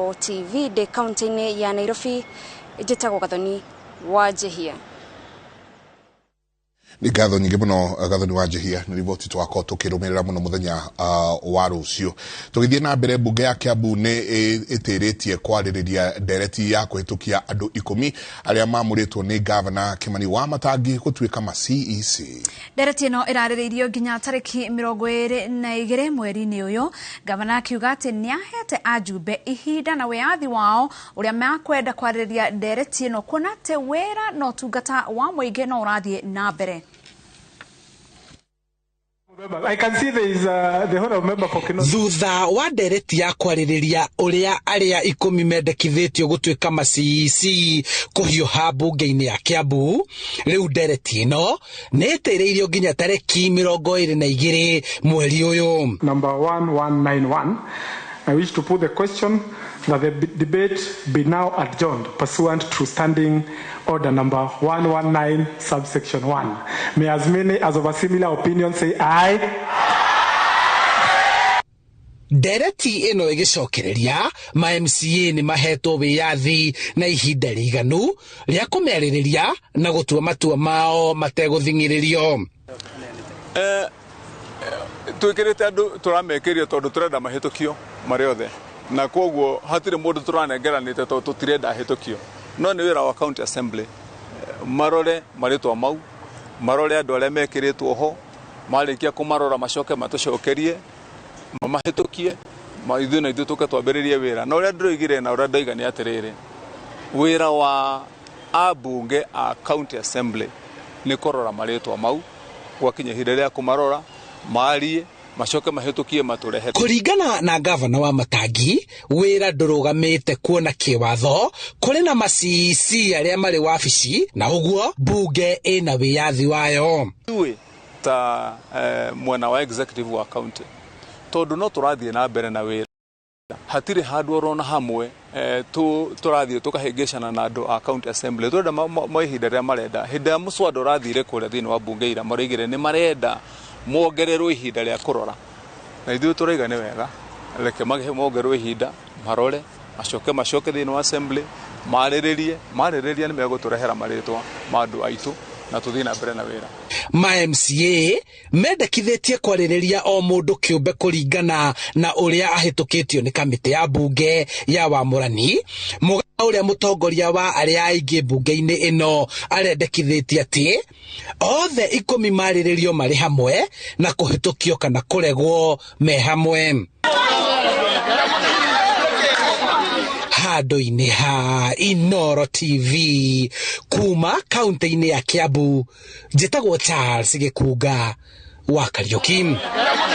Inooro TV ndĩ kaunti-inĩ ya Nairobi, njĩtagwo Gathoni wa Njihia. Nĩ ngatho nyingĩ mũno, Gathoni wa Njihia, nĩ riboti twakorwo tũkĩrũmĩrĩra mũno mũthenya wa rũciũ. Tũgĩthiĩ na mbere, mbunge ya Kiambu nĩ ĩtĩrĩtie kwarĩrĩria ndereti ya kũhĩtũkia andũ 10 arĩa mamũrĩtwo nĩ gavana Kimani wa Matangi gũtuĩka ma CEC. Ndereti ĩno ĩrarĩrĩirio nginya tarĩki 22 mweri-inĩ ũyũ. Gavana akiuga atĩ nĩ ahete ajumbe ihinda na wĩyathi wao ũrĩa makwenda kwarĩrĩria ndereti ĩno, kuona atĩ wĩra na ũtungata wa mũingĩ no ũrathiĩ na mbere. I can see there is the honorable member for Kino. Thutha wa ndereti ya kwarĩrĩria ũrĩa arĩa 10 mendekithĩtio gũtuĩka ma CEC kũhiũha mbunge-inĩ ya Kiambu, rĩu ndereti ĩno nĩ ĩtĩrĩirio nginya tarĩki 22 mweri ũyũ. Number 1191, I wish to put the question that the debate be now adjourned pursuant to standing order number 119 subsection 1. May as many as of a similar opinion say aye. Ndereti ĩno ĩgĩcokereria, ma MCA nĩ mahetwo wĩyathi na ihinda rĩiganu rĩa kũmĩarĩrĩria na gũtua matua mao mategũthing'ĩrĩrio. Twĩkĩrĩte andũ tũramekĩria tondũ tũrenda mahĩtũkio marĩ othe, na koguo hatirĩ mũndũ tũranengeranĩte tondũ tũtirenda ahĩtũkio, no nĩ wĩra wa county assembly marore marĩtwa mau, marore andũ arĩa mekĩrĩtwo ho, marĩkia kũmarora macoke matũcokerie mamahĩtũkie, ithuĩ na ithuĩ tũke twambĩrĩrie wĩra. Na ũrĩa ndĩroigire na ũrĩa ndoiga nĩ atĩrĩrĩ, wĩra wa ambunge a county assembly nĩ kũrora marĩtwa mau, gwakinya ihinda rĩa kũmarora marie, macoke mahĩtũkie matũrehe. Kũringana na gavana wa Matangi, wĩra ndũrũgamĩte kuona kĩwatho kũrĩ na ma CEC arĩa marĩ wabici, na ũguo mbunge ĩna wĩyathi wayo. Ithuĩ ta mwena wa executive wa county, tondũ no tũrathiĩ na mbere na wĩra, hatirĩ handũ orona hamwe tũrathiĩ tũkahĩngĩcana na andũ a county assembly. Tũrenda ma ihinda rĩrĩa marenda. Hĩndĩ ya mũswada ũrathire kũrĩa thĩinĩ wa mbunge ira, maroigire nĩ marenda mongererwo ihinda rĩa kũrora, na ithuĩ tũraiga nĩ wega, reke mongererwo ihinda marore, macoke macoke thĩinĩ wa assembly marĩrĩrie, marĩrĩria nĩ megũtũrehera marĩtwa ma andũ aitũ na tũthiĩ na mbere na wĩra. Ma MCA mendekithĩtie kwarĩrĩria o mũndũ kĩũmbe kũringana na ũrĩa ahĩtũkĩtio nĩ kamĩtĩ ya mbunge ya wamũrani. Mũga ũrĩa mũtongoria wa arĩa aingĩ mbunge-inĩ ĩno arendekithĩtie atĩ othe 10 marĩrĩrio marĩ hamwe na kũhĩtũkio kana kũregwo me hamwe. Handũ-inĩ ha Inooro TV kuma kaunti-inĩ ya Kiambu, njĩtagwo Charles Gĩkunga wa Kariũki.